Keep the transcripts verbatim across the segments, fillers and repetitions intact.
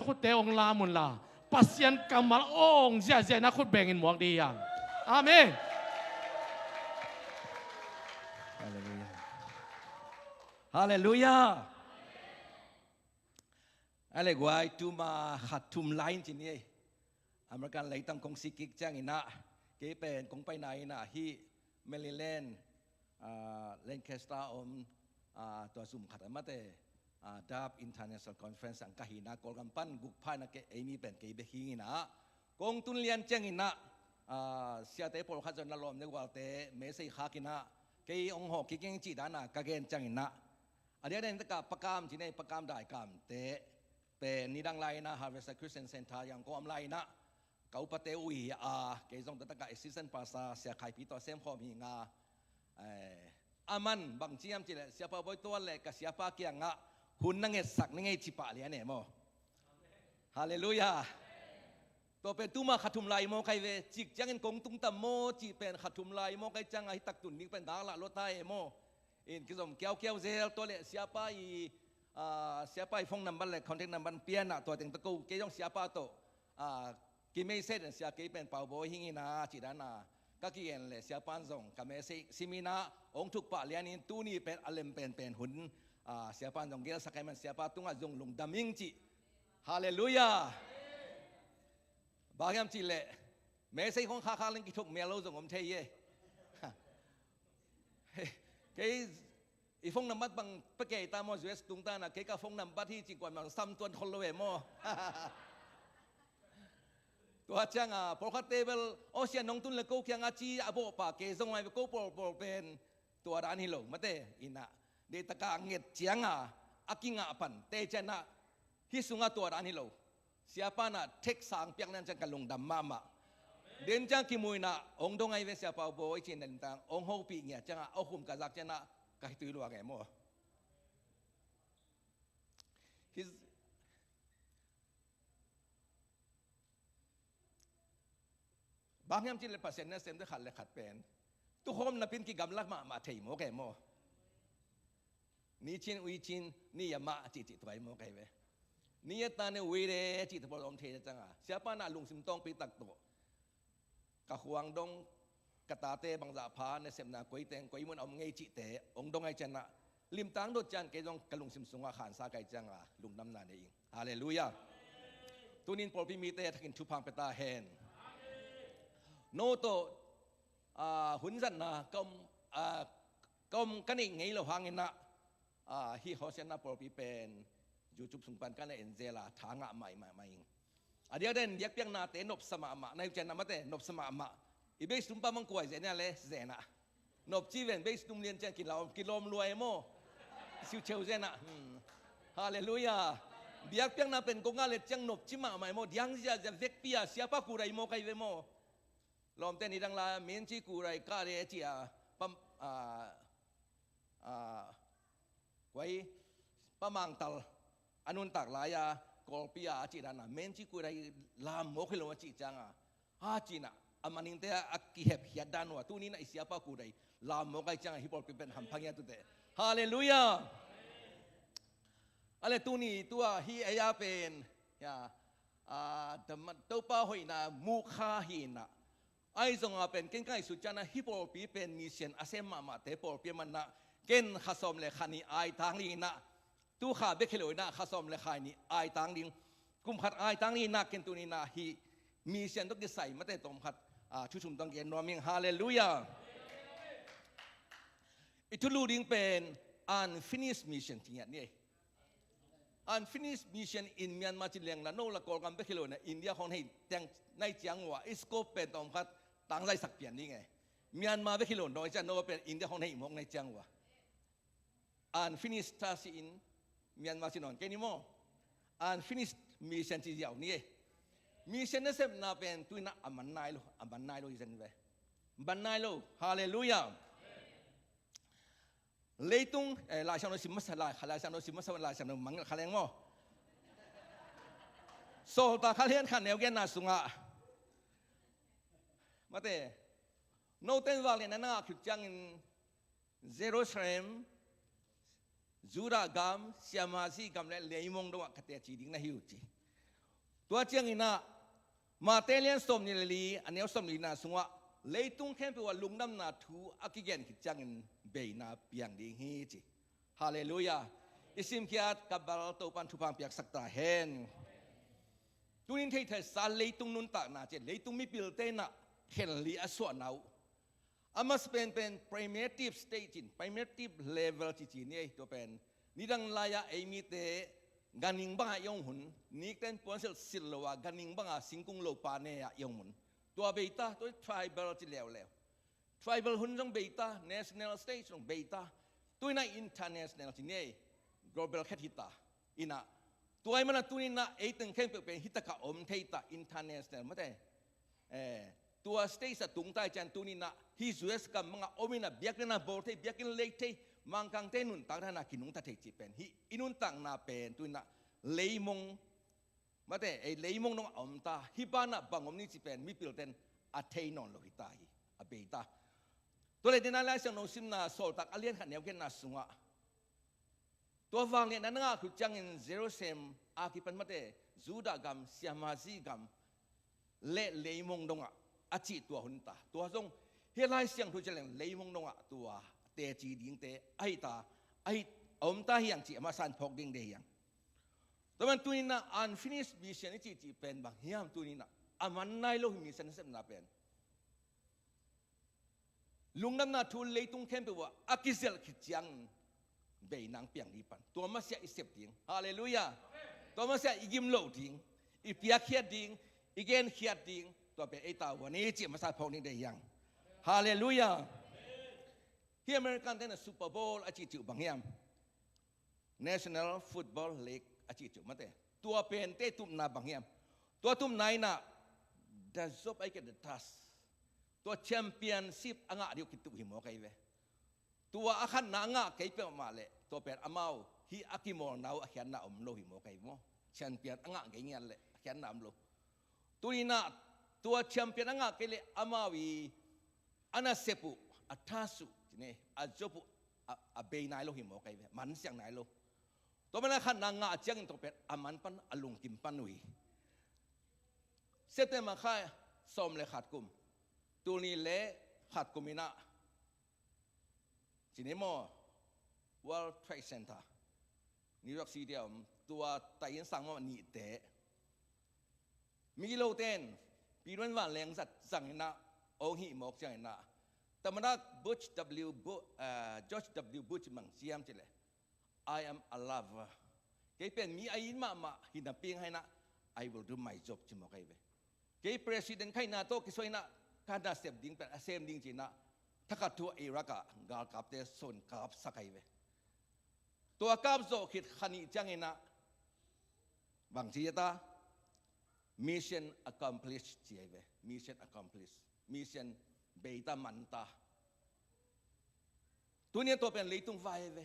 khutte hong lam unla, Pasian kammal awng ziahziah in a khut bengin muak dih hiam? Amen. Halleluiah. Halleluiah. A le guai, tuma khat thum lai in ci ni ei. American leitang kong si kik ciangin ah, kei pen kong paina in ah hih Maryland, ah, Lancaster om, ah, tua zum khat a mate, ah, Dove International Conference ang ka hi in ah, Kawlgam pan guk pha in ah kei, ei mi pen kei bek hi in ah, kong tun lian ciangin ah, ah, siate pawlkhat zong na lawm ne gualte message khak in ah, kei hong hawh kik ing cih dan a ka gen ciangin ah, a diakdiak in tak a Pa Kam ci ni ei, Pa Kam Dai Kamte pen nidang lai in ah Harvester Christian Center Yangon a om lai in ah, ka upate uh hi a, kei zong tua tak a assistant pastor Sia Khai Pi tawh semkhawm hi ing a, eh, aman bang ci hiam cih leh, Siapa Bawi, tua leh ka siapa kiangah hun na ngetsak ning ei, ci pah lian e maw. Halleluiah. Tua pen tuma khat thum lai maw kai ve, cik ciangin kong tung tam maw cih pen khat thum lai maw kai ciangah, hih tak tun ding pen dak lah lua ta e maw. In kizom kiaukiau zel, tua leh siapa i, ah, siapa i phone number leh contact number pia in ah, tua teng tawh ko, kei zong siapa tawh, ah, ki message in, sia, kei pen Pau Bawi hi ing a, cih dan a ka kigen leh, siapa in zong ka message sim in ah, hong thuk pah lian in, tuni pen a lem penpen hun, ah, siapa in zong gelsak ahih man, siapa tungah zong lungdam ing ci. Halleluiah. Bang hiam cih leh, message khong khakkhak leng kithok mial lo zong om thei hi e. Kei i phone number bang pia kei ta maw, U S tung ta in ah, kei ka phone number hi cih kuamah sam tuan khol lo e maw. Tua ciang a, pawlkhatte bel, aw sia, nong tun leh ko kiangah ci a bawh pah kei zong hi ve, ko pawlpawl pen tua dan hi lo, mate, in ah, deih tak a nget ciang a, a kingah pan, teci in ah, hih sungah tua dan hi lo. Siapa in ah text sang piak na ciang ka lungdam mahmah. Den ciang kimu in ah, hong dong ahi ve Siapa Bawi, ci in ah, limtang hong hopih ngiat ciang a, a khum ka zak ciang a, ka khitui luang e maw. Hih, bang hiam cih leh Pasian nasem te khat leh khat pen tukhawm napi in kigamla mahmah thei maw kei maw. Ni cin ui cin, ni ya mah cihcih tua hi maw kei ve. Ni ya ta ne ui de cih tua pawl om thei ciang a, siapa in ah lungsim tawngpi tak tawh, ka khuang dong, ka tate bangzah pha, nasepna koi teng, koi mun a om ngei cihte hong dong ahih ciang a, limtang dot ciang kei zong ka lungsim sungah khansa kai ciang a, lungdamna nei ing. Halleluiah. Tuni in pawlpi mite a thakin thupha pia ta hen. No tawh, ah, hun zatna ka om, ah, ka om ka neih ngei loh hangin ah, ah, hih Hosanna pawlpi pen YouTube sung pan ka na en zel a, tha ngah mahmah ing. A diakdiak in biakpiaknate nopsa mahmah, na hi uh ciang a mate, nopsa mahmah. I base tum pa mang kuai zen a le zen a. Nop ci ven base tum lian ciang kilawm, kilawm lua e maw. Siu cheu zen a. Hmm. Halleluiah. Biakpiakna pen kong ngah leh ciang nop ci mahmah e maw. Diang ziahziah vekpi a siapa kurai maw kai ve maw. Lawmte nidang lai a, menci kurai ka de ci a, pam, ah, ah, kuai, Pa Mang Tal a nuntak lai a, Kawlpi a, a cih dan a, menci kurai lam mawk hi lo a cih ciang a, a cih na, a maningte a kihepkhiat dan uh a, tuni in ah i siapa kurai lam mawk ahih ciang a, hih pawlpi pen hampha ngiat uh teh. Halleluiah. A le tuni tua hih ei a pen, ya, ah, Topa hoihna muh kha hi in ah, ahi zong a pen ken ka ngaihsut ciang a, hih pawlpi pen mission a sem mahmahte pawlpi ahih man a, ken kha sawm le kha nih aitang ding in ah, tu kha bek hi lo in ah, kha sawm le kha nih aitang ding, kum khat aitang ding in ah, ken tuni in ah hih mission tawh kisai mate tawm khat, ah, thu thum tawh gen nuam ing. Halleluiah. I thulu ding pen unfinished mission ci ngiat ni ei. Unfinished mission in Myanmar ci leng la, no la Kawlgam bek hi lo in ah, India khawng hei teng nai ciang uh a, i scope pen tawm khat tangzaisak pian ding e. Myanmar bek hi lo, no i ciang no pen India khawng hei mawk nai ciang uh a. Unfinished task in Myanmar ci nawn kei ni maw. Unfinished mission ci ziau ni e. Mission nasepna pen tu in ah a man nai lo, a man nai lo hi zen ve. Man nai lo. Halleluiah. Leitung, eh, Laisiangtho sim masa, Lai, Laisiangtho sim masa, Laisiangtho mangngilh kha leng maw. Sawltak kha lian khat neu genna sungah, mate, note in vangliatna na ngah khit ciangin Jerusalem, Judah gam, Siamasi gam le leimong dongah ka teci ding na hi uh ci. Tua ciangin ah Mate lian sawmnih le li, a neu sawmnih le lina sungah leitung khempeuh ah lungdamna thu a kigen khit ciangin beina piang ding hi ci. Halleluiah. I simkhiat ka bal Topan thupha piaksak ta hen. Tunin theihtheihsa leitung nuntakna ci, leitung mipilte in ah khen li a suahna uh, a masa penpen primitive stage in, primitive level cici ni ei. Tua pen nidang lai-ah ei mite ganhing bangah i ong hun, nikten puansilh silh lo-a ganhing banga singkung lopa ne-ah i ong hun. Tua beita, tua tribal ci leuleu. Tribal hun zong beita, national stage zong beita. Tuinah international ci ni ei, global khet hita. Inah tua i mana tuninah ei teng khempeuh pen hitakah om theita, international mate. Eh, tua stage a tungtai cian tuninah hi U S gam mangah om inah biaknena bawl thei, biakinn lei thei, Mangkangte nuntakna na kinungta thei cih pen hi. I nuntakna pen tuninah leimong mate, ei leimong dongah a omta. Hi banah bang om ni cih pen mipilten a thei nawn lo hita hi. A beita. Tua le dena Lai Siangtho simna Sawltak a lian khat neu genna sungah tua vangliatna na ngah khut ciangin Jerusalem a kipan mate, Judah gam, Siamazi gam le leimong dongah a cih tua hunta. Tua zong hi Lai Siangtho cialeng leimong dongah tua teci dingte ahita, ahi a omta hiang cih a masan phawk ding de hiang. Tua man tuninah unfinished mission i cihcih pen bang hiam tuninah a man nai lo hi mission nasepna pen. Lungdamna thu leitung khempeuh ah a kizelh khit ciang beinang piang ding pan. Tua masiah i sep ding. Halleluiah. Tua masiah i gim loh ding, i piakkhiat ding, i genkhiat ding. Tua pen ei tavuan i cih masa phawk ding de hiang. Halleluiah. Hi American te na Super Bowl a cihcih uh bang hiam? National Football League a cihcih uh mate. Tua pente tupna bang hiam? Tua tupna inah the job I get the task. Tua championship a ngah dih uh kituh hi maw kei ve. Tua a khatna a ngah kei peuhmah leh tua pen amau hi a kimawlna uh a khiatna om lo hi maw kei maw. Champion a ngah kei ngiat leh a khiatna om lo. Tuninah tua champion a ngah kei leh amau i a nasep uh, a task uh, cine, a job uh a, a bei nai lo hi maw kei ve, mansiang nai lo. Tua mana khatna ngah ciangin tua pen a man pan a lungkim pan uh hi. September kha sawm le khat kum, tul nih le khat kum inah cine maw, World Trade Center, New York City a om tua tai inn sang maw nihte. Migilote in piruan vanleng zat zang inah ong hih mawk ciang inah, tamanak Bush W Bu-, ah, George W Bush mang ciam cileh, "I am a lover." Kei pen mi a it mahmah hi napi ngai inah, "I will do my job," ci mawk ahi ve. Kei president khaina tawh kisuai inah ka nasep ding pen a sem ding ci inah, thakhat thu a Iraq ah galkapte son kapsak ahi ve. Tua kap zawh khit kha nih ciang inah bang ci ta, "Mission accomplished," ci ahi ve. Mission accomplished. Mission beita manta. Tuni a tua pen leitung vai ahi ve.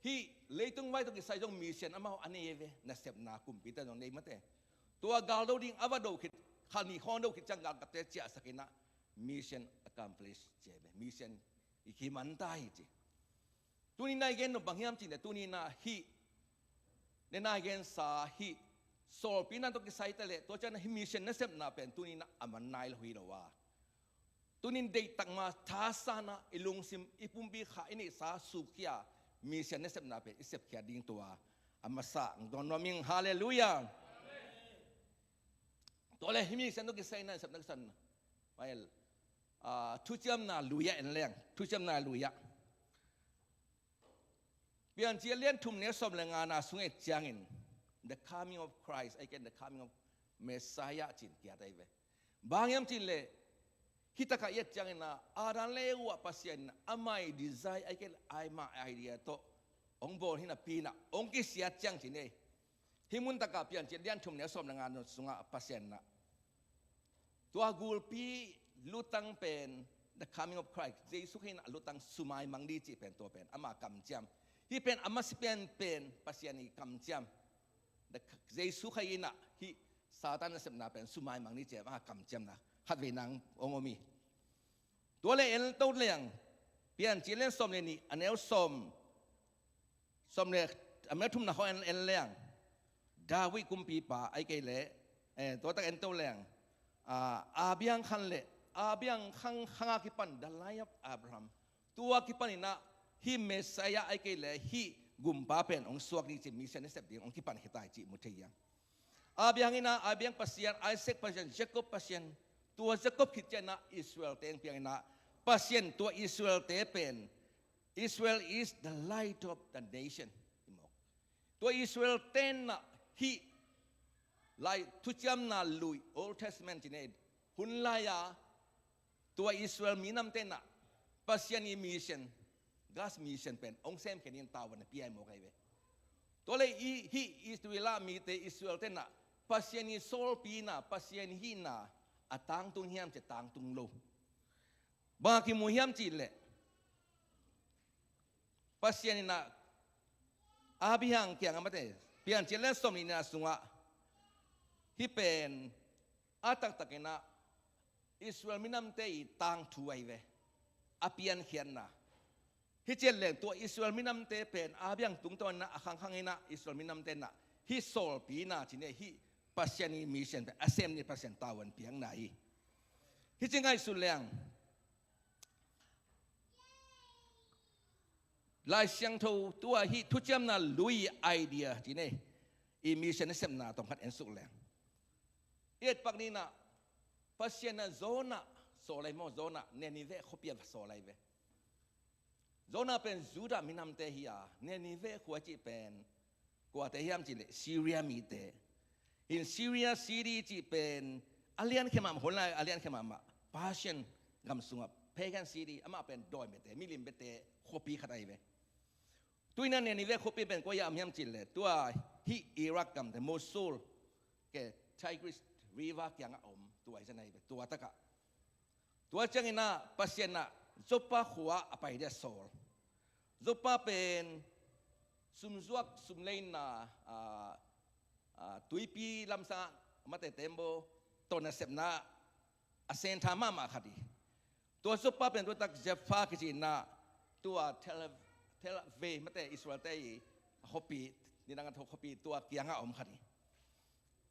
Hih leitung vai tawh kisai zong mission amau a nei ahi ve. Nasepna kumpite zong nei mate. Tua gal do ding a va do khit, kha nih khawng do khit ciang galkapte ciahsak inah, "Mission accomplished," ci ahi ve. Mission i kimanta hi ci. Tuni nai gen nop bang hiam cih leh, tuni inah hih ne nai gensa hih sawlpi na tawh kisai ta leh, tua ciang hih mission nasepna pen tuni inah a man nai lo hi lo a. Tunin deihtak ma thasan ah i lungsim i pumpi kha i neihsa sukkhia mission nasepna pen i sepkhia ding tua a masa dawn nuam ing. Halleluiah. Tua le hih mission tawh kisai na sepna kisan, ah, Thuciamna Lui ah en leng, Thuciamna Lui ah. Piancil lian thum neu sawm le ngana sung et ciangin, the coming of Christ, ahih kei leh the coming of Messiah ci-in kiat ahi ve. Bang hiam cih leh, hih takah i et ciangin ah, Adam le Eva Pasian in amah i design ahih kei leh amah i idea tawh hong bawl hi napi inah hong kisiat ciang ci ni. Hih mun takah Piancil lian thum neu sawm le nga sungah Pasian in ah tua gulpi lutang pen, the coming of Christ, Jesu Khrih in a lutang sumaimang ding cih pen tua pen ama kamciam. Hih pen a masa pian pen Pasian i kamciam. The, Jesu Khrih in ah hih Satan nasepna pen sumaimang ding cih ama kamciamna khatvei nang hong om hi. Tua le en to leng, Piancil lian sawm le nih, a neu sawm, sawm le, a neu thumna khawng en, en leng, David kumpipa ahih kei leh Eh, tua tak en to leng, ah, Abraham khan le, Abraham khan, khan a kipan, the line of Abraham. Tua kipan in ah, hih Messiah ahih kei leh, hih gumpa pen hong suak ding cih, Messiah nasep ding hong kipan khit hi cih mu thei hi hang. Abraham in ah, Abraham Pasian, Isaac Pasian, Jacob Pasian, tua Jacob khit ciang in ah Israel teng piang in ah, Pasian tua Israel te pen, Israel is the light of the nation. Tua Israel te in ah hih lai thuciamna lui, Old Testament ci ni, hun lai-a tua Israel minamte in ah Pasian ii mission, God's mission pen hong semkhia ding tavuan a pia hi mawk ahi ve. Tua leh hih Israel mite, Israel te in ah Pasian ii sawlpina, Pasian hihna a tangtung hiam cih leh tangtung lo. Bang a kimu hiam cih leh, Pasian in ah Abraham kiangah, mate, Piancil lian sawmnihna sungah, hih pen a taktak in ah Israel minamte ii tangthu ahi ve, a piankhiatna. Hih ciang leng tua Israel minamte pen Abraham tungtawn in ah a khangkhang in ah Israel minamte in ah hih sawlpina ci ni, hih Pasian ii mission pen a sem ni, Pasian tavuan piakna hi. Hih ci ngaihsun leng, Lai Siangtho tua hih thuciamna lui idea ci ni, ii mission nasepna tawm khat en suk leng, i et pak ni in ah, Pasian in ah Jonah sawl ahi maw, Jonah Nineveh khuapi ah sawl ahi ve. Jonah pen Judah minamte hi a, Nineveh khua cih pen kuate hiam cih leh Syria mite. In Syria city cih pen a liankhia mahmah, hun lai a liankhia mahmah, Persian gam sungah pagan city, amah pen dawi biate, milim biate khuapi khat ahi ve. Tu-in ah Nineveh khuapi pen kua ah om hiam cih leh, tua hih Iraq gamte, Mosul, ke Tigris River kiangah om, tua hi zen ahi ve, tua takah. Tua ciangin ah Pasian in ah Joppa khua a pai ding a sawl. Joppa pen sumzuak sumleina, ah, ah, tuipi lamsang ah, mate, tembaw tawh nasepna a sentha mahmah khat hi. Tua Joppa pen tua tak Jaffa kici in ah, tua Tel, Tel Aviv, mate, Israel te ii khuapi, nidang a tho khuapi, tua kiangah om khat hi.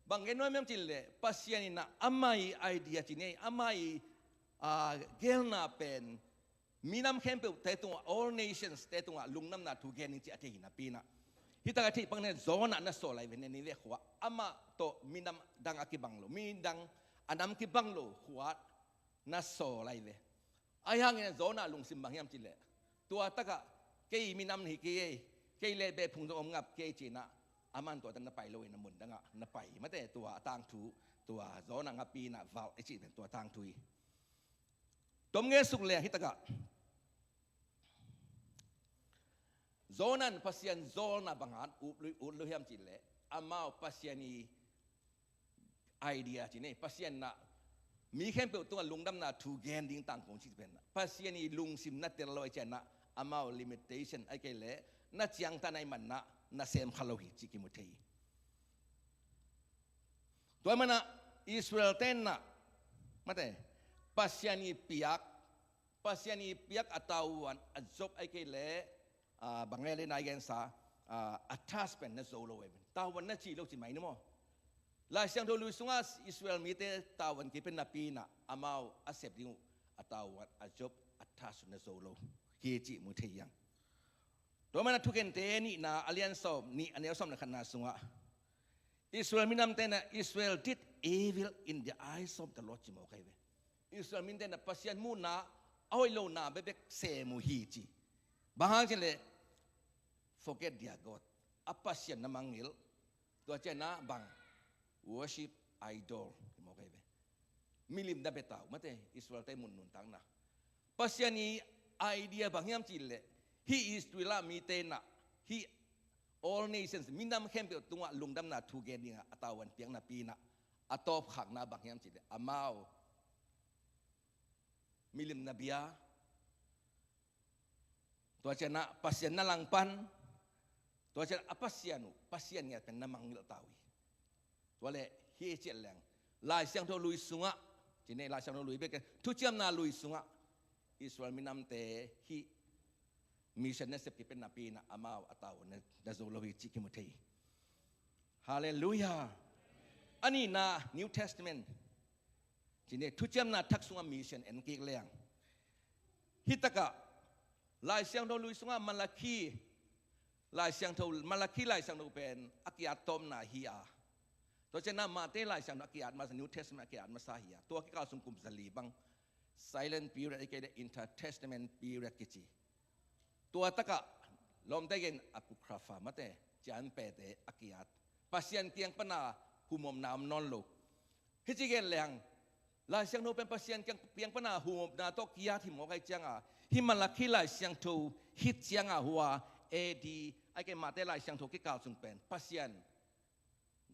Bang gen nuam hiam cih leh, Pasian in ah amah ii idea ci ni, amah ii, ah, gelna pen minam khempeuhte tungah, all nations te tungah lungdamna thu gen ding cih a thei hi napi in ah, hih tak a thei pak ni, Jonah na sawl ahi ve, Nineveh khua, amah tawh minam dang a kibang lo, mi dang a nam kibang lo khua na sawl ahi ve. Ahi hangin Jonah lungsim bang hiam cih leh, tua takah kei minam hi kei ei, kei leh beh phung zong om ngap kei ci in ah, aman tua tak na pai lo in ah mun dangah na pai, mate, tua a tangthu, tua Jonah ngapi in ah valh i cih pen tua tangthu hi. Tom nge suk leng hih takah Jonah in Pasian zawlna bang hang ut lo, ut lo hiam cih leh, amau Pasian ii idea ci ni, Pasian in ah mi khempeuh tungah lungdamna thu gen ding tangkong cih pen, Pasian ii lungsim na tel lo ahih ciangin ah, amau limitation ahih kei leh na ciangtan ahih manin ah na sem kha lo hi cih kimu thei hi. Tua ahih manin ah Israel te in ah, mate, Pasian ii piak, Pasian ii piak a tavuan a zop ahih kei leh, ah, bang e le nai gensa, ah, a task pen na zo lo e, tavuan na ci lo ci mai ni maw. Lai Siangtho Lui sungah Israel mite tavuan kipan napi in ah amau a sep ding uh a tavuan a zop, a task na zo lo hi cih mu thei hi hang. Tua ahih manin ah Thugente nihna a lian sawm nih, a neu sawm le khatna sungah, Israel minamte in ah, Israel did evil in the eyes of the Lord, ci mawk ahi ve. Israel mite in ah Pasian muhna a hoih lohna bekbek sem uh hi ci. Bang hang cih leh, forget their God. A Pasian na mangngilh. Tua ciangin ah bang, worship idol, ci mawk ahi ve. Milim na bia ta uh, mate, Israel te mun nuntakna. Pasian ii idea bang hiam cih leh, hih Israel mite in ah, hih all nations, minam khempeuh tungah lungdamna thu gen ding a tavuan piak napi in ah, a tawpkhakna bang hiam cih leh, amau milim na bia, tua ciangin ah Pasian na langpan, tua ciangin ah a Pasian uh, Pasian ngiat pen na mangngilh ta uh hi. Tua leh hih ciang leng, Lai Siangtho Lui sungah, ci ni, Lai Siangtho Lui bek, Thuciamna Lui sungah Israel minamte hih mission nasep kipan napi in ah amau a tavuan na, na zo lo hi cih kimu thei hi. Halleluiah. A nihna New Testament, cih ni, thuciamna thak sungah mission en kik leng, hi takah Lai Siangtho lui sungah Malakhi Lai Siangtho, Malakhi Lai Siangtho pen a ki-at tawpna hi a, tua ciangin ah Mate Lai Siangtho a ki-at masa, New Testament a ki-at masa hi a, tua kikal sung kum zali bang silent period, ahih kei leh intertestament period kici. Tua takah lawmte gen Apocrypha mate, cianpete a ki-at, Pasian kiang pana humopna om nawn lo. Hih ci gen leng, Lai Siangtho pen Pasian kiang, kiang pana humopna tawh ki-at hi mawk ahih ciangin, hih Malakhi Lai Siangtho hih ciangin hua A D, ahih kei leh Mate Lai Siangtho kikal sung pen Pasian,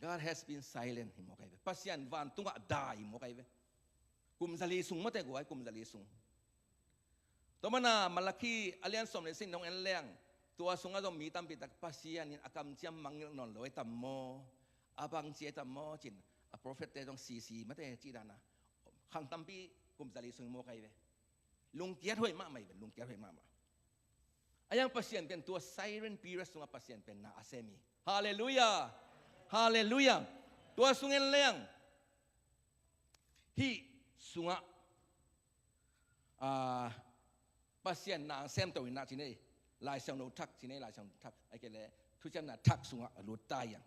God has been silent hi mawk ahi ve. Pasian vantungah dai hi mawk ahi ve. Kum zali sung mate guai, kum zali sung. Tua mana Malakhi a lian sawm le sagih nong en leng, tua sungah zong mi tampi tak Pasian in a kamciam mangngilh nawn lo ahi tam maw, a bangci ahi tam maw ci-in, a prophet-te zong sisi mate cih dan a, khang tampi kum zali sung mawk ahi ve. Lungkiat huai mahmah hi ve, lungkiat huai mahmah. A yang Pasian pen tua silent period sungah Pasian pen na a sem hi. Halleluiah. Halleluiah. Tua sung en leng, hih sungah, ah, Pasian na a semto in ah cih ni, Lai Siangtho thak, cih ni, Lai Siangtho thak, ahih kei leh thuciamna thak sungah a lut ta hi hang.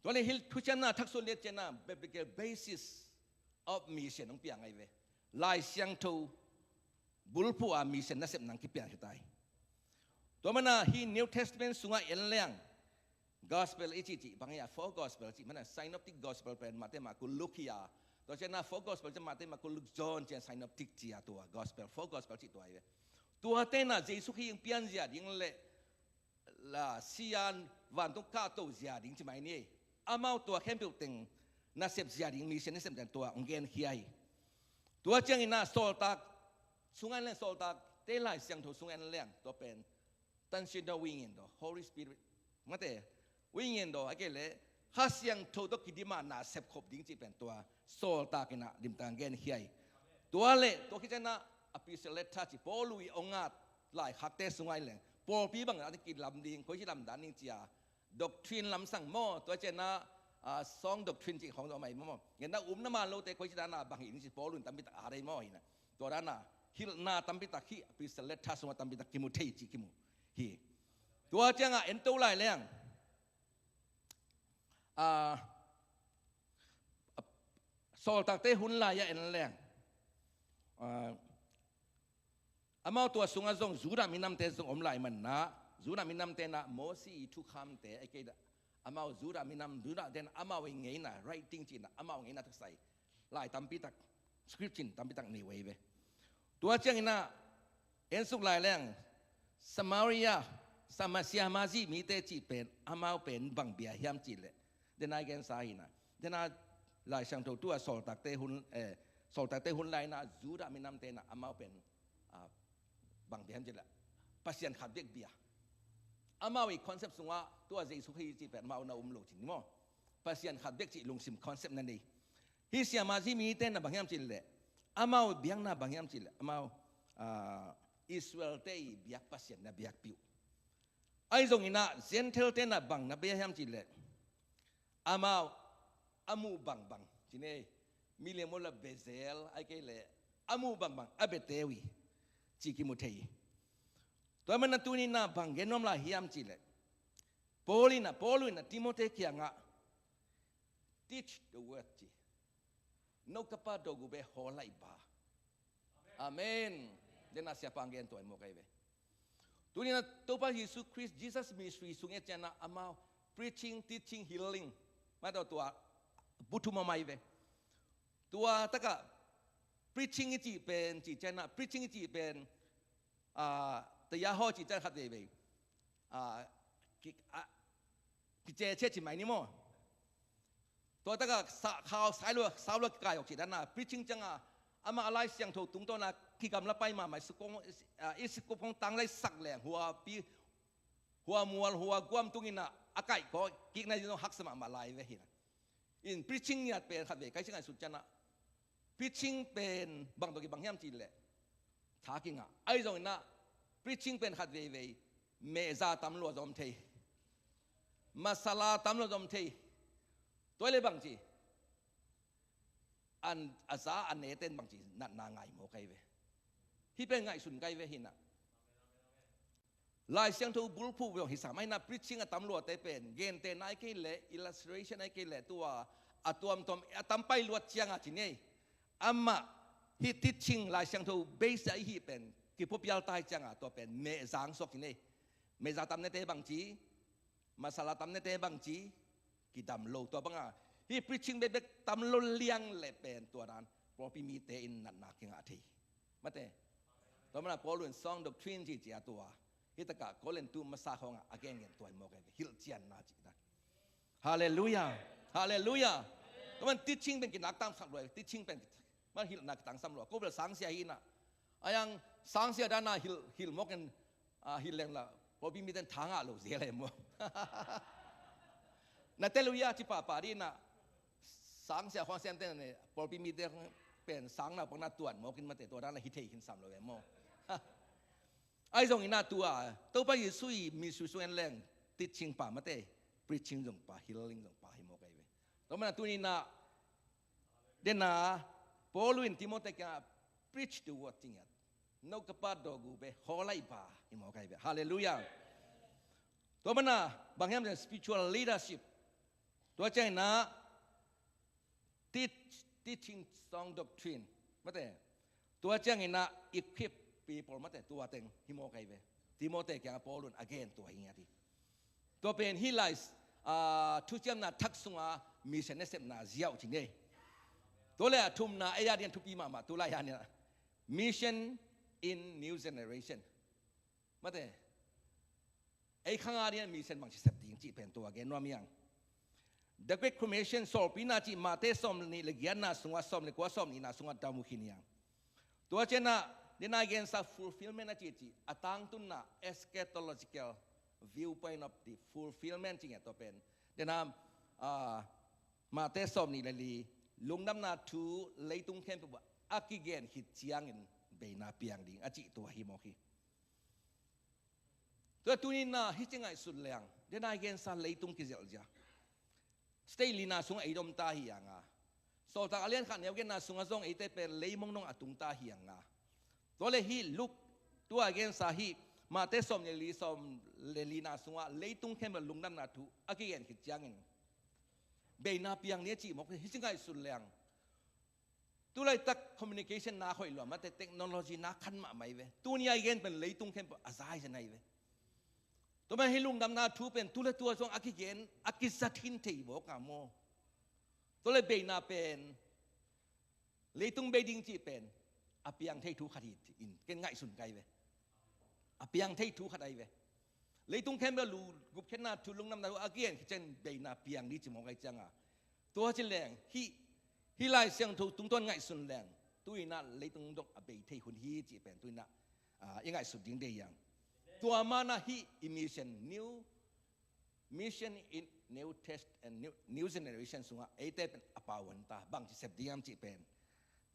Tua leh hih thuciamna thak sung liat ciangin ah biblical basis of mission hong piang ahi ve. Lai Siangtho bulphuh a mission nasep nang kipiang hi ta hi. Tua mana hih New Testament sungah en leng, gospel i cih cih bang hi a, four gospel cih mana, synoptic gospel pen Mate, Marku, Luk hi a. Tua ciangin ah four gospel ciang Mate, Marku, Luk, John ciang synoptic ci a, tua gospel, four gospel cih tua hi ve. Tuate in ah Jesu Khrih hong pianzia ding leh la sian vantung kahto zia ding ci mai ni. Amau tua khempeuh teng nasep zia ding, mission nasep zia ding tua hong genkhia hi. Tua ciangin ah Sawltak sungah en leng, Sawltakte Lai Siangtho sungah en leng, tua pen Tansinna Wingin daw, Holy Spirit mate, Wingin daw, ahih kei leh Kha Siangtho tawh kidim a na sepkhop ding cih pen tua Sawltak in ah limtak genkhia hi. Tua leh tua khit ciangin ah Epistle Letter ci, Paul in hong at laikhakte sungah en leng, pawlpi bang a kilam ding, koici lam dan ding ci a, doctrine lamsang maw, tua ciangin ah, ah, song doctrine cih khawng zong om ahi maw. Ngen na um na man lote koici dan a bang hi ding ci Paul in tampi tak a dei maw hi na. Tua dan a hilhna tampi tak hih Epistle Letter sungah tampi tak kimu thei ci kimu hi. Tua ciangin ah en to lai leng, ah, Sawltakte hun lai-ah en leng, ah, amau tua sungah zong Judah minamte zong om lai manin ah, Judah minamte in ah Moses' thukhamte, ahih kei leh amau Judah minam, Judahte in ah amau' ngeina, writing ci-in ah amau' ngeina tawh kisai lai tampi tak, script cih tampi tak nei uh ahi ve. Tua ciangin ah en suk lai leng, Samaria, Sama-, Siamasi mite cih pen amau pen bang bia hiam cih leh, den a i gensa hi na, den a Lai Siangtho tua Sawltakte hun, eh, Sawltakte hun lai-in ah Judah minamte in ah amau pen, ah, bang bia hiam cih leh, Pasian khat bek bia. Amau' concept sungah tua Jesu Khrih cih pen amau na um lo cih ni maw. Pasian khat bek cih lungsim concept na nei. Hih Siamasi mite in ah bang hiam cih leh, amau' biakna bang hiam cih leh, amau, ah, Israel-te' biak Pasian na biakpih uh. Ahi zongin ah Gentile-te in ah bang na bia hiam cih leh, amau a muh bangbang, cih ni, Miriam uh leh Bezalel, ahih kei leh a muh bangbang a biate uh hi, cih kimu thei hi. Tua manin ah tuni-in ah bang gen nuam lai hiam cih leh, Paul in ah, Paul in ah Timothy kiangah, "Teach the word," ci. "No kapa do gu be ho lai ba." Amen. Den a siapa gen tua i mawk ahi ve. Tuni-in ah Topa Jesu Khrist, Jesus ministry sung i et ciangin ah amau preaching, teaching, healing, mah tawh tua bu thum a om ahi ve. Tua takah preaching i cih pen, cih ciangin ah preaching i cih pen, ah, taya haw cih ciang khat veivei, ah, ki, ah, kicece cih mai ni maw. Tua takah sa, khau sai lua, sau lua kikai awk cih dan a, preaching ciangin ah, amah a Lai Siangtho tungtawn a kigamla pai mahmah, i sukong, ah, i sukong tang lai sak leng, huapi, hua mual, hua guam tungin ah, a kaih kawkikna zong haksa mahmah lai ve hi na. In preaching ngiat pen khat vei, kai si ngaihsut ciangin ah, preaching pen bang tawh kibang hiam cih leh, tha kingah. Ahi zongin ah, preaching pen khat veivei, mehza tam lua zong om thei, masala tam lua zong om thei, Tua hi leh bangci, an, a za a neten bangci natna ngai maw kai ve. Hih pen ngaihsun kai ve hinah. Lai Siangtho bulphuh zong hi sam ahi na, preaching a tam luate pen, gente nai kei leh, illustration ai kei leh, tua a tuamtuam a tam pai luat cianga ci nei. Amah hih teaching Lai Siangtho base a i hih pen kiphupial tai cianga tua pen mehzang suak ci nei. Mehza tam nete bangci, masala tam nete bangci, kidam lo tua banga. Hih preaching bekbek tam lo liang leh pen tua dan pawlpi mite in natna kingah thei. Mate. Tua mana Paul in song doctrine ci ci a tua. Hih takah Korintu masa khawngah a gengen tua hi maw kai ve. Hilhcianna ci ta. Halleluiah. Halleluiah. Tua man teaching pen kinak tangsam lua. Teaching pen man hilhna kitangsam lua. Ko bel sangsia hinah. Ayang sangsia dana hilh, hilh mawk in, ah, hilh leng la pawlpi miten thangah lo zia leh maw. Na te luia ci pahpah dinah. Sangsia khuang siamte ne pawlpi mite pen sangna pang na tuan mawkin mate tua dana hi thei khin sam lo ve maw. Ai zong inah tua Topa Jesu i mi sui sung en leng teaching pa mate, preaching zong pa, healing zong pa hi maw kai ve. Tua mana tuninah dena Paul in Timothy kiangah preach the word cingiat. No ka pa do gu be holai ba hi maw kai ve. Halleluiah. Tua mana bang hiam spiritual leadership. Tua cianginah teach, teaching strong doctrine. Mate. Tua cianginah equip people mate. Tua teng hi maw kai ve. Timothy kiangah Paul in again tua hi ngiat hi. Tua pen hih lai, ah, thuciamna thak sunga mission nasepna ziau ci nei. Tua le a thumna ei a dian thupi mahmah tu lai a nian. Mission in new generation. Mate. Ei khanga dian mission bangci sep ding cih pen tua gen nuam hiang. The Great Commission sawlpina cih Mate sawm nih le giatna sungah sawm le kua sawm nihna sungah damu khin hiang. Tua cianah dena gensa fulfillment a cih cih a tangtunna eschatological viewpoint of the fulfillment cih ngiat tua pen. Dena, ah, Mate sawm nih le li lungdamna thu leitung khempeuh a kigen khit ciangin beina piang ding a cih tua hi mawk hi. Tua tuninah hih ci ngaihsut leng dena gensa leitung kizelh zia. State lina sungah ei dom ta hi anga. Sawltak a lian khat neu genna sungah zong eite pen leimong dong a tung ta hi anga. Tua le hih Luke tua gensa hih Mate sawm le li sawm le lina sungah leitung khempeuh lungdamna thu a kigen khit ciangin beina piang ni a cih mawk hi ci ngaihsut leng. Tulaitak communication na hoih lua mate technology na khan mahmah hi ve. Tuni a i gen pen leitung khempeuh a zai zen ahi ve. Tua man hih lungdamna thu pen tule tua zong a kigen a kizat hin thei bawk a maw. Tua le beina pen leitung bei ding cih pen a piang thei thu khat hi in ken ngaihsun kai ve. A piang thei thu khat ahi ve. Leitung khempeuh lu gupkhiatna thu lungdamna thu a kigen khit ciang beina piang ding ci mawk ahi cianga. Tua ci leng hih, hih Lai Siangtho tungtawn ngaihsun leng tuinah leitung dong a bei thei hun hi cih pen tuinah, ah, i ngaihsut ding dei hiang. Tua manah hih i mission new, mission in new test and new, new generation sungah eite pen a pau hun ta bangci sep ding hiam cih pen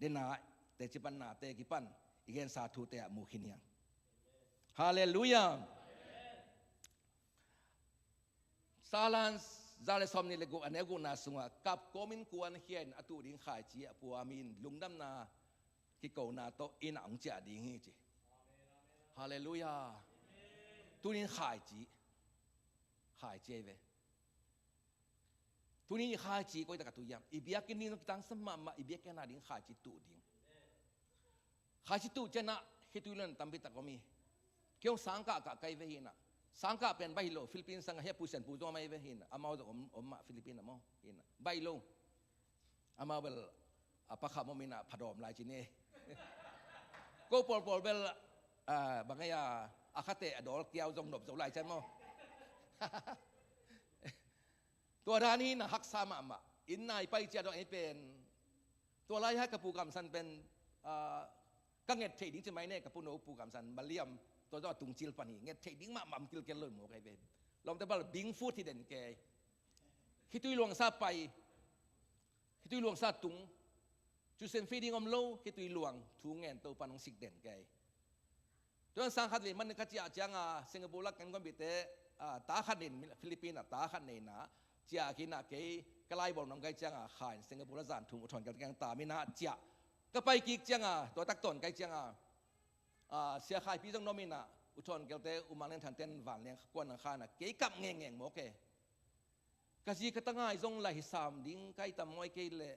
dena teci pan nate kipan i gensa thute ah mu khin hiang. Halleluiah. Salan za le sawm nih le guk a neu gukna sungah kap kawmin kuan khia in a tuh ding khaici a puamin lungdamna kikona tawh inn ah hong ciah ding hi ci. Halleluiah. Tunin khaici, khaici ahi ve. Tunin i khaici koitak a tuh hiam? I biakinn ding zong kitangsam mahmah, i biakinn a ding khaici tuh ding. Khaici tuh cianah khitui luang tampi tak om hi. Kei hong sangkah kah kai ve hinah. Sangkah pen baih lo, Philippines sangah hia pusian pu zong amai ve hinah. Amau zong om, om mah Philippines amau hinah. Baih lo. Amau bel a pakha mominah phadawm lai ci ni. Ko pawlpawl bel, ah, bang ai a, a khate a dawl kiau zong nop zo lai cian maw. Tua dan hinah haksa mahmah. Inn nai pai ciat dong ei pen Tua lai-ah ka Pu Kam San pen, ah, ka nget theih ding ci mai ne, ka pu no Pu Kam San, Maliam, tua zaw a tung cil pan hi, nget theih ding mahmah om kilkel lo maw kei ve. Lawmte bel bing fut hi den kei. Khitui luang sa pai, khitui luang sa tung, cusen feeding om lo, khitui luang thu ngen Topan hong sik den kei. Tua sang khat vei man ka ciah cianga Singapore lak kan guanpite, ah, ta khat nei in, Philippine ah ta khat nei in ah, ciah khin ah kei ka laibawl nong kai cianga, Khai in Singapore a zan thum U Thawn Kelte kiang tam inah ciah. Ka pai kik cianga, tua tak tawn kai cianga, ah, Sia Khaipi zong na om inah, U Thawn Kelte, U Mang Lian Than ten vanleng kuan nang kha inah, kei kap ngengeng maw ke. Ka zi ka tangai zong lai hi sam ding kai tam mawi kei leh,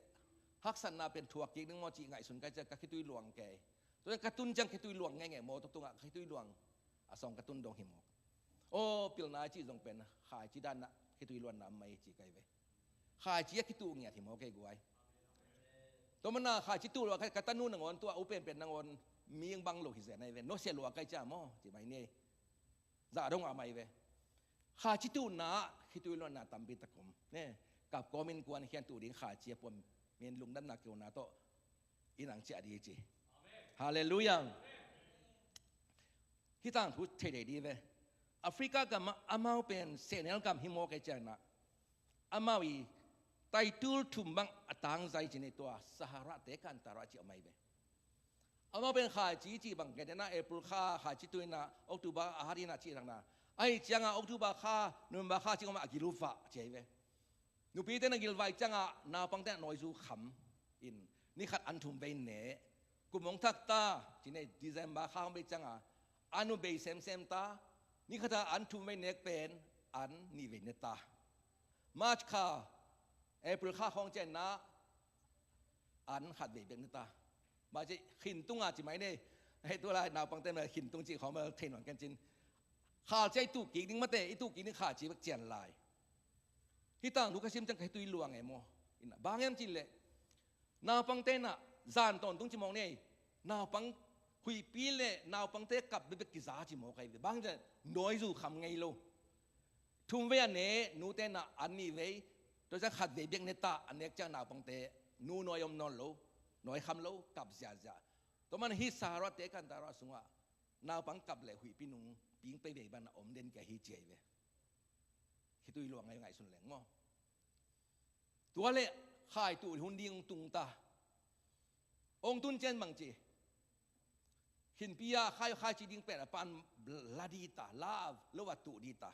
haksatna pen thuak kik ding maw cih ngaihsun kai ciang ka khitui luang kei. Tua ka tun ciang khitui luang ngengeng maw, tua tungah ka khitui luang a sawng ka tun dong hi maw. Aw, pilna i cih zong pen, Khaici danah khitui luanna mai ci kai ve. Khaici a kituh ngiat hi maw kei guai. Tua mana Khaici tuh lua ka, ka tanu nangawn tua u penpen nangawn ming bang lo hi zen ai ve. Nusia lua kai cia maw, ci mai ni. Zah dong a mai ve. Khaici tuhna, khitui luanna tampi tak om. Ne, kap kawmin kuan khian tuh ding Khaici a puan min lungdamna kiuna tawh. Inang ciah di ci. Halleluiah. Hih tangthu thei dei di ve. Africa gam ah amau pen sehnel gam hi maw kei cianah, amau i taitul thum bang a tangzai ci nei tua Sahara te kan tara ci a mai ve. Amau pen Khaici ci bang kei dena April kha Khaici tuina October a hatina ci takna. Ahi cianga October kha, November kha ci ngoma a gilufa ci ai ve. Nupite na gilvai ciangah naupangte na nawizu kham in, ni khat an thum vei ne. Kum hong thak ta, ci ne December kha hong vei ciangah an nu bei semsem ta, ni khatah an thum vei nek pen an nih vei ne ta. March kha, April kha khawng cianah an khat vei bek ne ta. Mah ci khin tunga ci mai ne. Hei tu lai naupangte ma khin tung ci khawng ma thei nuan ken cin. Khal cia i tuh kik ding mate, i tuh kik ding khal ci bek cian lai. Hih tangthu ka sim ciang ka hih tui luang e maw. Ina bang em cin leh naupangte na zan tawntung ci mawk nei. Naupang huihpi le naupangte kap bekbek kiza ci mawk ai ve. Bang cian nawizu kham ngei lo. Thum vei a ne, nute na an nih vei. Tua ciang khat vei bek ne ta, a nek ciang naupangte nu nawi om nawn lo. Nawi kham lo, kap ziazia. Tua man hih Sahara te kan tara sungah naupang kap le huihpi nung ping pei vei bana om den kia hi ci ai ve. Hih tui luang ngai ngaihsun leng maw. Tua le khai tuh hun ding tung ta. Ong tun cian bang ci. Khinpi a khai khai ci ding pen a pan la di ta, la lo a tuh di ta.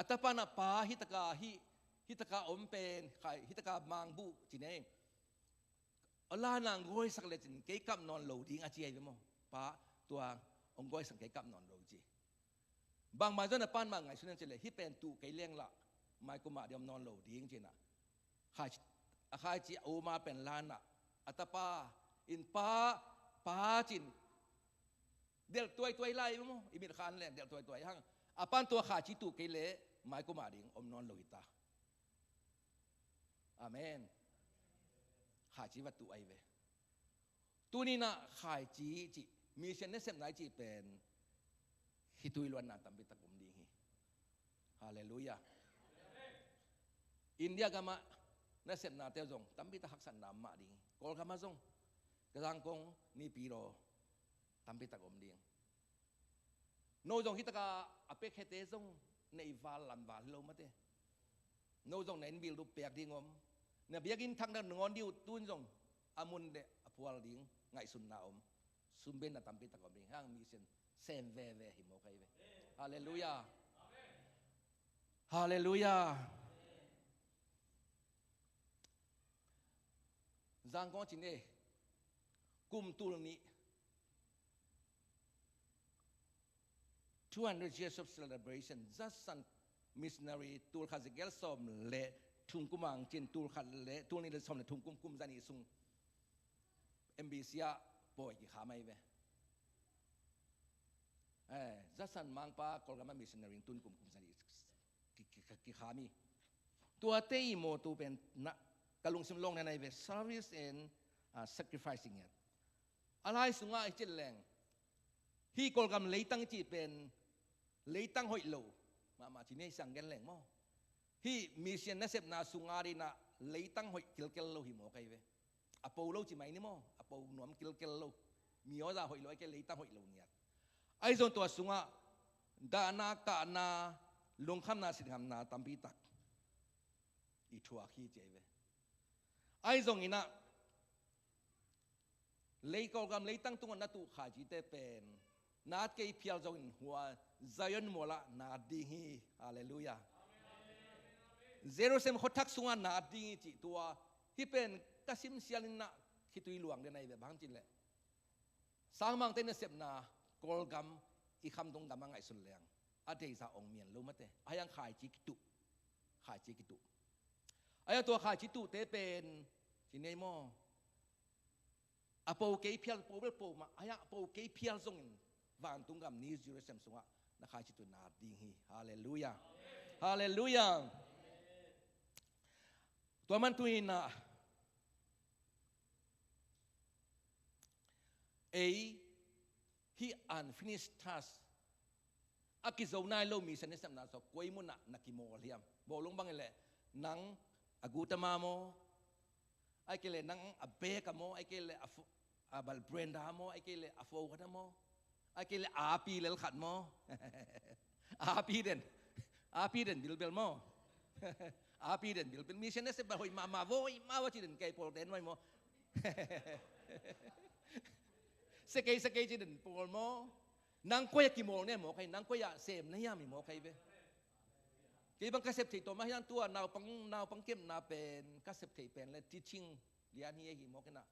A tapa na pa hi taka hi, hi taka om pen khai, hi taka mangbuh ci nei. A la nang goisak le cin kei kap nawn lo ding a ci ai ve maw. Pa tua ong goisak kei kap nawn lo ci. Bangmah zon a pan mah ngaihsun in ci le, hih pen tuh kei leng lah, mai kumah di om nawn lo ding cina. Khai, a khai ci a uma pen lana, a tapa in pa, pa cin. Delh tuaituai lai maw, i mit khan leng delh tuaituai hang. A pan tua khai ci tuh kei le, mai kumah ding om nawn lo hita. Amen. Khai ci va tuh ai ve. Tuninah khai ci cih, mission nasepna i cih pen, hih tui luanna tampi tak om ding hi. Halleluiah. India gamah nasepnate zong tampi tak haksatna mah ding hi. Kawlgamah zong, ka zangkong nipi lo tampi tak om ding. No zong hi taka a pekkhete zong na i val lam val hi lo mate. No zong na in bil duh pek ding om. Na biakinn thak na ngawn diu tun zong a mun le a phual ding ngaihsunna om. Sumbenna tampi tak om ding hang mission sem veve hi mawk ai ve. Halleluiah. Halleluiah. Zangkong cin e. Kum tul nih. Two hundred years of celebration. Judson missionary tul khat za giat sawm le thum kum ang cin tul khat le tul nih le sawm le thum kum kum za nih sung M B C ah pawi kikham ai ve. Eh, Judson mangpa Kawlgam a missionary tun kum kum za nih ki, ki, ki, kikham hi. Tuate i mawtu pen na, ka lungsim lawng na nai ve service and, ah, sacrificing ngiat. A lai sungah i cih leng, hih Kawlgam leitang i cih pen leitang hoih lo mahmah ci ni, i sang gen leng maw. Hih mission nasepna sungah dinah leitang hoih kilkel lo hi mawk ai ve. A po lo ci mai ni maw, a po nuam kilkel lo. Mi awza hoih lo ai kei, leitang hoih lo ngiat. Ahi zong tua sungah dahna, kahna, lungkhamna, sinhamna tampi tak i thuak hi ci ai ve. Ahi zong inah lei Kawlgam leitang tungah na tuh khai cite pen na at kei phial zongin hua Zion mualah na at ding hi. Halleluiah. Jerusalem khuathak sungah na ding hi cih tua, hih pen ka simsial in ah khitui luang den ahi ve, bang hang cih leh sangmangte nasepna Kawlgam i khamtung gam a ngaihsun leng a deihzah ong mian lo mate. Ahi hang khaici kituh, khaici kituh. Ahi hang tua khaici tuhte pen ci nei maw? A po kei phial, po bel po mah, ahi hang a po kei phial zongin vantung gam New Jerusalem sungah na khaici tuh na ding hi. Halleluiah. Halleluiah. Tua man tuni-in ah ei hih unfinished task, a kizo nai lo mission nasepna sungah koi munah na kimawl hiam? Bawlung bang hi leh nang a gutama maw? Ahih kei leh nang a bek a maw? Ahih kei leh a fo-, a bal Brenda maw? Ahih kei leh a fo khat a maw? Ahih kei leh a pi lel khat maw? A pi den, a pi den bilbel maw? A pi den bilbel. Mission nasep bal hoih mahmah, hoih mahmah ci den kei pawl den vai maw? Sekei sekei ci den pawl maw? Nang koi ah kimawl na hi maw kei, nang koi ah sem na hiam hi maw kei ve. Kei bang ka sep theih tawm ahi hang tua naupang, naupang kepna pen ka sep theih pen leh teaching lian hi ahi maw kei na.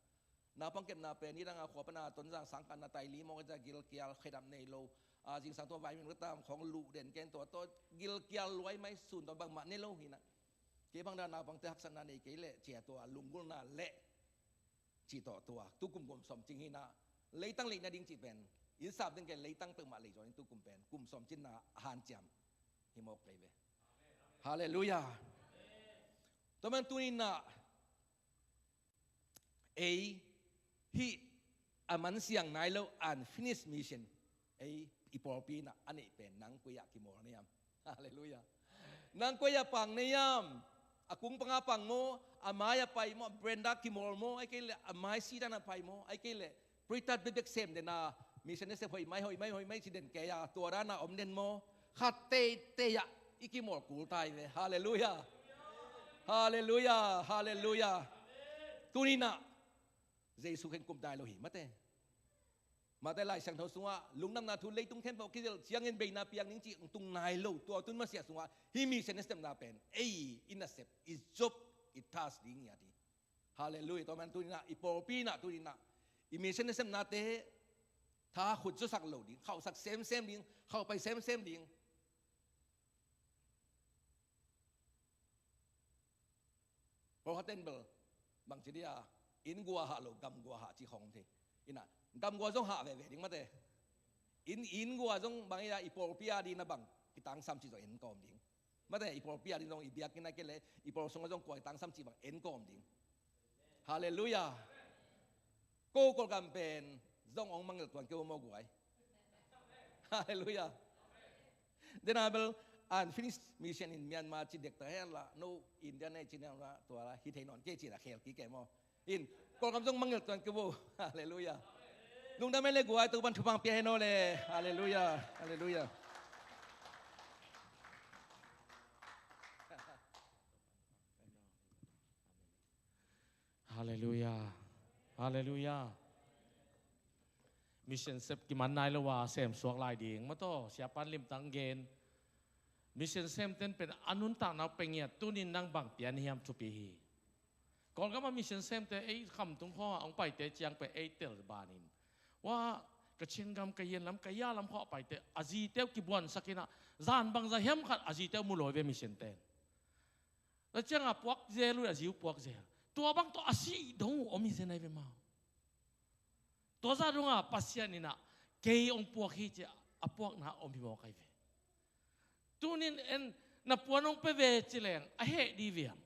Naupang kepna pen i dang a khua pan a Tonzang sang khat na tai li maw kei, gilkial khedap nei lo. A zingsang tua vai min ka tam khong luh den ken tua tua gilkial luai mai sun tua bangmah nei lo hi na. Kei bang dan naupangte haksatna nei kei leh cia tua lunggulhna leh cih tawh tua tukum kum sawm cing hi na, leitang leih nading cih pen inn sap ding kei, leitang peuhmah lei zaw ding tukum pen kum sawm cing na a hanciam hi mawk kei ve. Halleluiah. Tua man tuni-in ah ei hih a mansiang nai lo unfinished mission ei i pawlpi in ah a neih pen nang koi ah kimawl na hiam? Halleluiah. Nang koi ah pang na hiam? A kung panga pang maw? A mai ah pai maw? A Brenda kimawl maw? Ahih kei leh a mai sidan ah pai maw? Ahih kei leh puritat bekbek sem den a mission nasep hoih mai, hoih mai, hoih mai ci den kei a tua dan a om den maw? Khat teitei ah i kimawl kul ta hi ve. Halleluiah. Halleluiah. Halleluiah. Tuni-in ah Jesu khen kum nai lo hi mate. Mate Lai Siangtho sungah lungdamna thu leitung khempeuh kizelh ciangin beina piang ding cih tung nai lo, tua tun masiah sungah hih mission nasepna pen ei i nasep, i job, i task ding hi a ti. Halleluiah. Tua man tuni-in ah i pawlpi in ah tuni-in ah i mission nasepnate tha khut zusak lo ding, khauhsak semsem ding, khauhpai semsem ding. Pawlkhatte in bel bangci dia, inn gua hah lo gam gua hah ci khawng thei. Inn ah gam gua zong hah veve ding mate. Inn, inn gua zong bang i a i pawlpi a ding na bang kitangsam ci zong en kawm ding. Mate i pawlpi a ding zong i biakinn a kei leh i pawl sungah zong kua kitangsam ci bang en kawm ding. Halleluiah. Ko Kawlgam pen zong hong mangngilh tuan kei uh maw guai. Halleluiah. Dena bel unfinished mission in Myanmar ci dektak hen la, no India nei ci hen la, tua la hi thei nawn kei ci la khel kik kei maw. In Kawlgam zong mangngilh tuan kei uh. Halleluiah. Lungdam hen le guai, Topa'n thupha pia hen aw le. Halleluiah. Halleluiah. Halleluiah. Halleluiah. Mission sep kiman nai lo a sem suak lai ding. Mataw, siapa'n limtang gen. Mission semte'n pen a nuntakna uh pia ngiat, tuni-in nang bang pia na hiam thupi hi. Kawlgam a mission semte ei khamtung khawng a hong paite ciang pen ei tel banin, wa, Kachin gam, Kayin lam, Kaya lam khawng a paite a zite uh kibuansak in ah, zan bangzah hiam khat a zite uh mu lo hi ve mission te'n. Tua ciangin a puak zel uh, a zi uh puak zel. Tua bang tawh a sih dong uh om hi zen ahi ve maw. Tua zah dongah Pasian in ah kei hong puak hi ci-a a puakna om hi mawk ahi ve. Tuni-in en na puan hong pia ve ci leng a heh dih hiam?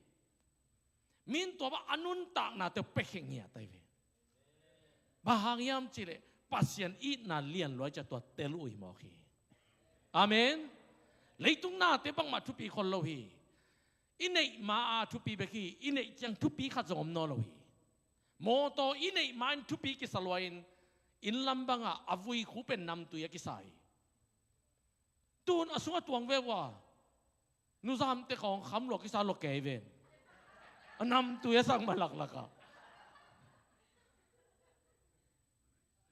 Min tua bang a nuntaknate uh pia khia ngiat ahi ve. Bang hang hiam cih leh Pasian itna lian lua ahih ciang tua tel uh hi mawk hi. Amen. Leitung nate bangmah thupi khol lo hi. I neih ma-a thupi bek hi, i neih ciang thupi khat zong om nawn lo hi. Mawtaw i neih ma-in thupi kisa lua-in, inn lam bangah a vui khu pen namtui a kisa hi. Tun a sungah tuang ve uh a, nuzamte khawng kham lua kisa lua kei ven. A namtui a sang ma laklak ah.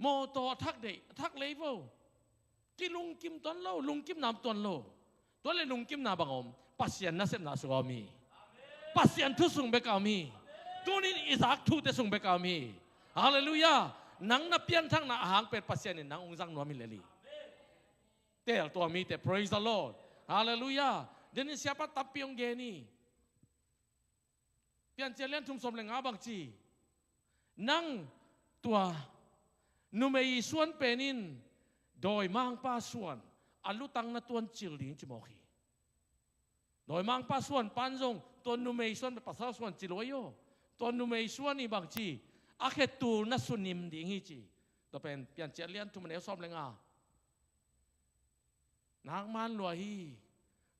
Mawtaw a thak deih, a thak lei vo. Kilungkim tuan lo, lungkimna om tuan lo. Tua leh lungkimna bang om? Pasian nasepna sungah om hi. Pasian thu sung bek a om hi. Tunin i zak thute sung bek a om hi. Halleluiah. Nang na pianthakna a hang pen Pasian in nang hong zang nuam hi lel hi. Teel tua mite, praise the Lord. Halleluiah. Denin siapa tampi hong gen hi. Piancil lian thum sawm le nga bang ci, nang tua numei suan pen in dawimangpa suan a lutang na tuancil ding ci mawk hi. Dawimangpa suan pan zong tua numei suan pen pasal suan ci lo aw. Tua numei suan i bang ci, a khetul na sunim ding hi ci. Tua pen Piancil lian thum a neu sawm le nga. Nak man lua hi.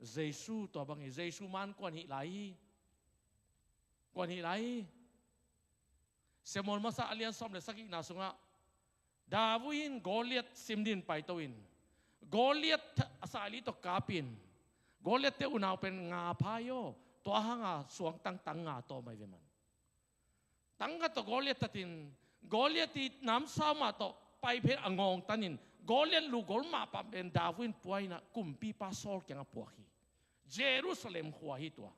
Jesu tua bang hi. Jesu man kuan hih lai hi. Kuan hih lai hi. Samuel masa a lian sawm le sagihna sungah David in Goliat sim din paito in, Goliat a saili tawh kapin, Goliat te unau pen nga phai aw. Tua hanga suang tangtang nga tawh mai ve man. Tangka tawh Goliat tatin, Goliat i namsau mah tawh paiphen a ngawng tanin, Goliat lu gol mah pah pen David in pua inah kumpipa Saul kiangah puak hi. Jerusalem khua hi tua.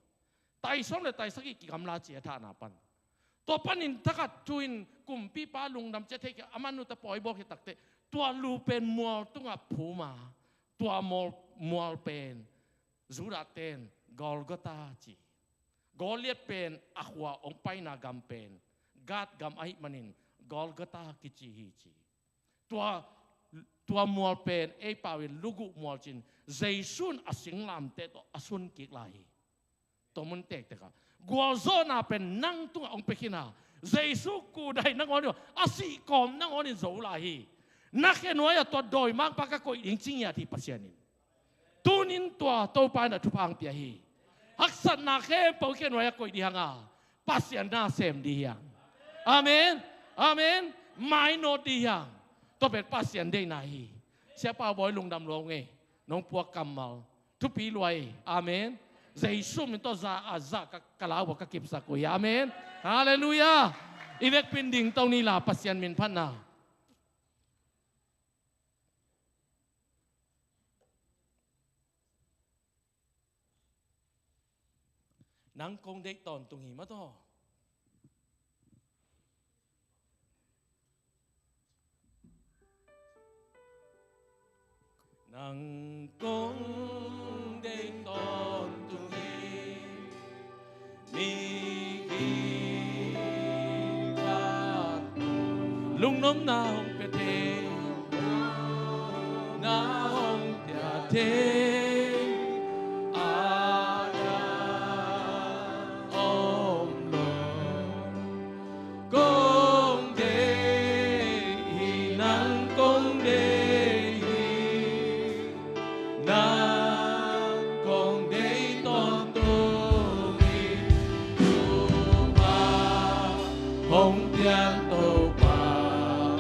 Tai sawm le tai sagih kigamla ci a thahna pan. Tua panin thakhat thu in kumpipa lungdam ci a theih kei a, amah nute pawi bawl khit takteh tua lu pen mual tungah phum a, tua mual, mual pen Judah ten Golgotha ci. Goliat pen a khua hong paina gam pen Gath gam ahih manin Golgotha kici hi ci. Tua, tua mual pen ei pau in luguh mual cin, Jesu in a singlamteh tawh a sun kik lai hi. Tua mun tektek ah gualzawhna pen nang tungah hong pia khin a, Jesu kudai nangawn in, a sihkawm nangawn in zo lai hi. Na khe nuai-ah tua dawimangpa ka koih ding ci ngiat hi Pasian in. Tunin tua Topa in a thupha hong pia hi. Haksatna khempeuh i khe nuai-ah koih ding hang a, Pasian na sem ding hi hang. Amen. Amen. Mainawt ding hi hang. Tua pen Pasian deihna hi. Siapa Bawi lungdam lua ung ei. Nong puak kammal thupi lua hi. Amen. Jesu min tawh za a za ka, ka lau ka kipsak uh hi. Amen. Halleluiah. I vekpi in dingto ni la Pasian min phatna. Nang kong deih tawntung hi mataw. Nang kong deih tawntung hi. Mi kipat lungnomna hong pia thei, na hong pia thei, a na om lo. Kong deih hi, nang kong deih hi. Nang kong deih tawntung hi. Topa hong piang Topa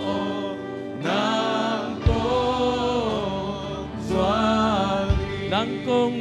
aw, nang kong zuan hi. Nang kong